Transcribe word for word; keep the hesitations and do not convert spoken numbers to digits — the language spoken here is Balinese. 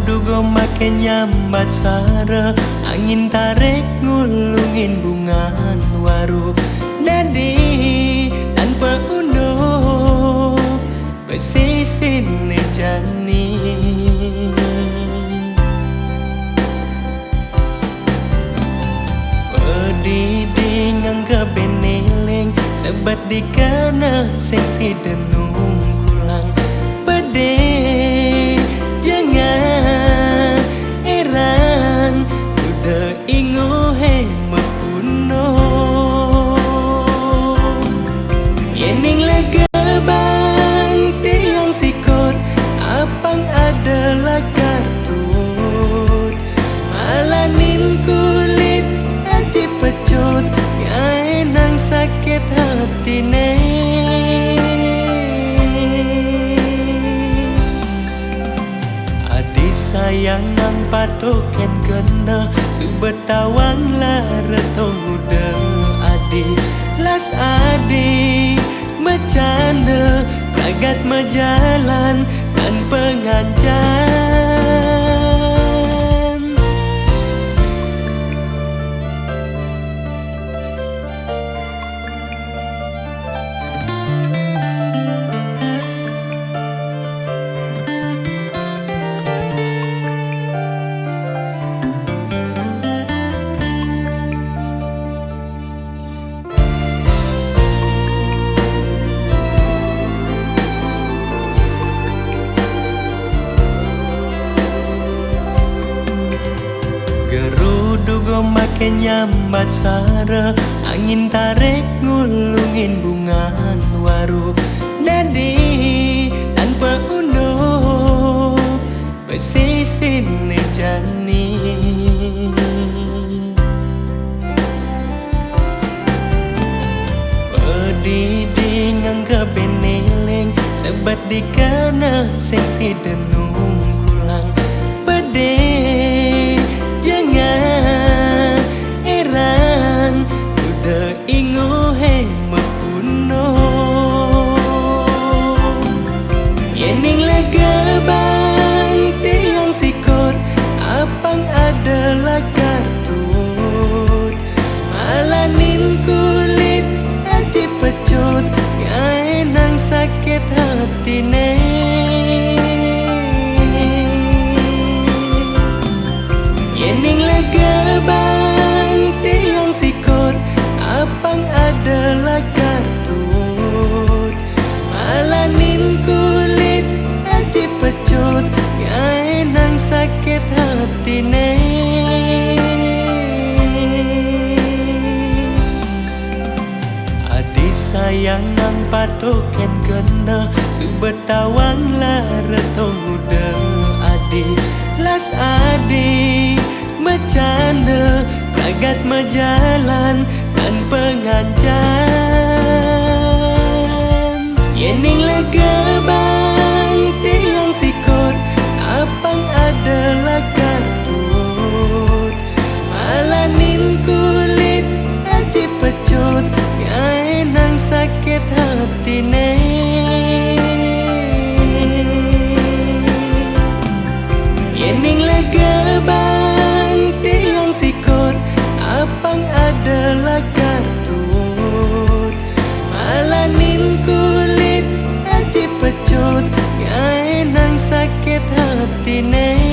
Dugo make nyambat sara, angin tarik ngulungin bungan waru. Dadi tanpa unduk, pesisine jani. Pedidi ngangka beneling, sebet dikana sing sida nungkulang. Pede jangan erang, kuda inguhe mapuno. Yening lega bang tilang sikor, apang ada lakar tuut. Malanin kulit aji pecut, ngae nang sakit hatine. Adi sayang nang patuh ken kena, subetawan lara tong uda adi. Las adi macana, pragat majalan tanpa ngancan. Gerudu go make nyambat sara, angin tarik ngulungin bungan waru. Dadi tanpa unduk, pesisine jani. Pedidi ngangka beneling, sebet dikana sing sida nungkulang. Pede jangan erang, kuda inguhe mapuno. Yening lega bang tilang sikor, apang ada lakar tuut. Malanin kulit aji pecut, ngae nang sakit hatine. Yening lega bang tilang sikor, apang ada lakar tuut. Malanin kulit aji pecut, ngae nang sakit hatine. Adi sayang nang patuh ken kena, subetawan lara tong uda adi. Las adi macana, pragat majalan tanpa ngancan. Yening lega bang tilang sikor, apang ada lakar tuut. Malanin kulit aji pecut, ngae nang sakit hatine. Yening lega bang tilang sikor, apang ada lakar tuut. Malanin kulit aji pecut, ngae nang sakit hatine.